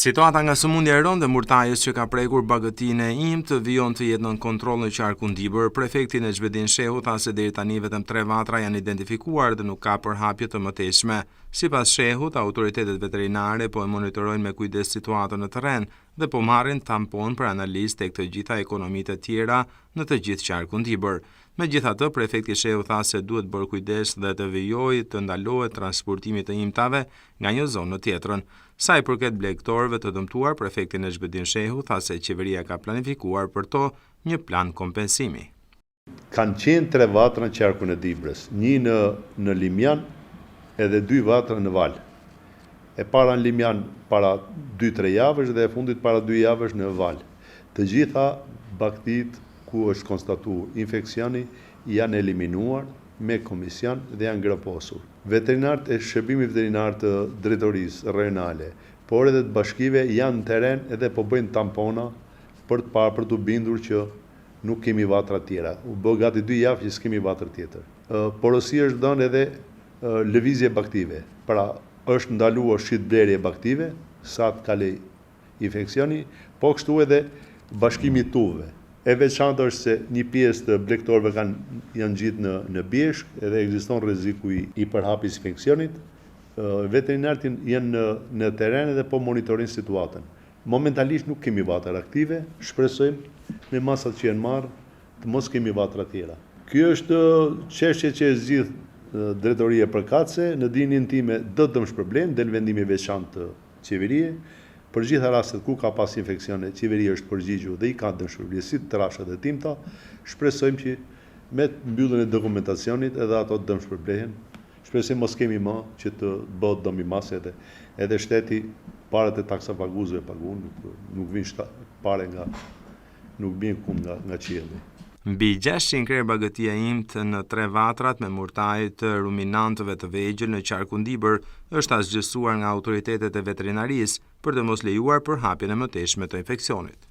Situata nga sëmundja e rëndë e murtajës që ka prekur bagëtinë e imtë vijon të jetë nën kontroll në qarkun Dibër. Prefekti Nexhbedin Shehu tha se deri tani vetëm tre vatra janë identifikuar dhe nuk ka përhapje të mëtejshme. Sipas Shehut, autoritetet veterinare po e monitorojnë me kujdes situatën në terren dhe po marrin tampon për analizë tek të gjitha ekonomitë e tjera në të gjithë qarkun Dibër. Megjithatë, prefekti Shehu tha se duhet bërë kujdes dhe të vijojë të ndalohet transportimi të imtave nga një zonë në tjetrën. Sa i përket blegtorëve të dëmtuar, prefekti Nexhbedin Shehu tha se qeveria ka planifikuar për to një plan kompensimi. Kanë qenë tre vatra në qarkun e Dibrës, një në në Limjan edhe dy vatra në Valë. E para në Limjan para dy tre javësh dhe e fundit para dy javësh në Valë. Të gjitha bagëtitë ku është konstatu infeksioni janë eliminuar me komision dhe janë groposur. Veterinarët e Shërbimit Veterinar të Drejtorisë Rajonale, por edhe të bashkive janë në terren edhe po bëjnë tampona për të parë, për t'u bindur që nuk kemi vatra tjera. U bë gati dy javë që s'kemi vatër tjetër. Porosi është dhënë edhe lëvizje e bagëtive. Pra, është ndaluar shitblerje e bagëtive, sa të kalojë infeksioni, po kështu edhe bashkimi i tufëve. E veçanta është se një pjesë të blegtorëve kanë janë ngjitë në në bjeshkë edhe ekziston rreziku i i përhapjes së infeksionit. Veterinarët janë në në terren edhe po monitorojnë situatën. Momentalisht nuk kemi vatër aktive, shpresojmë me masat që janë marrë të mos kemi vatra tjera. Kjo është çështje që e zgjidh drejtoria përkatëse, në dijeninë time do të dëmshpërblehen, del vendimi i veçantë Qeverie, për gjitha rastet ku ka pas infeksione, qeveria është përgjigjur dhe i ka dëmshpërblyer si të trasha dhe të imta, shpresojmë që me mbylljen e dokumentacionit edhe ato të dëmshpërblehen, shpresojmë mos kemi më që të bëhet dëm i madh edhe edhe shteti paret e taksapaguesve paguan, nuk nuk vijnë pare nga nuk bien kund nga nga qielli. Mbi 600 krerë bagëtie e imtë në tre vatrat me murtajë të ruminantëve të vegjël në qarkun Dibër është asgjësuar nga autoritetet e veterinarisë për të mos lejuar përhapjen e mëtejshme të infeksionit.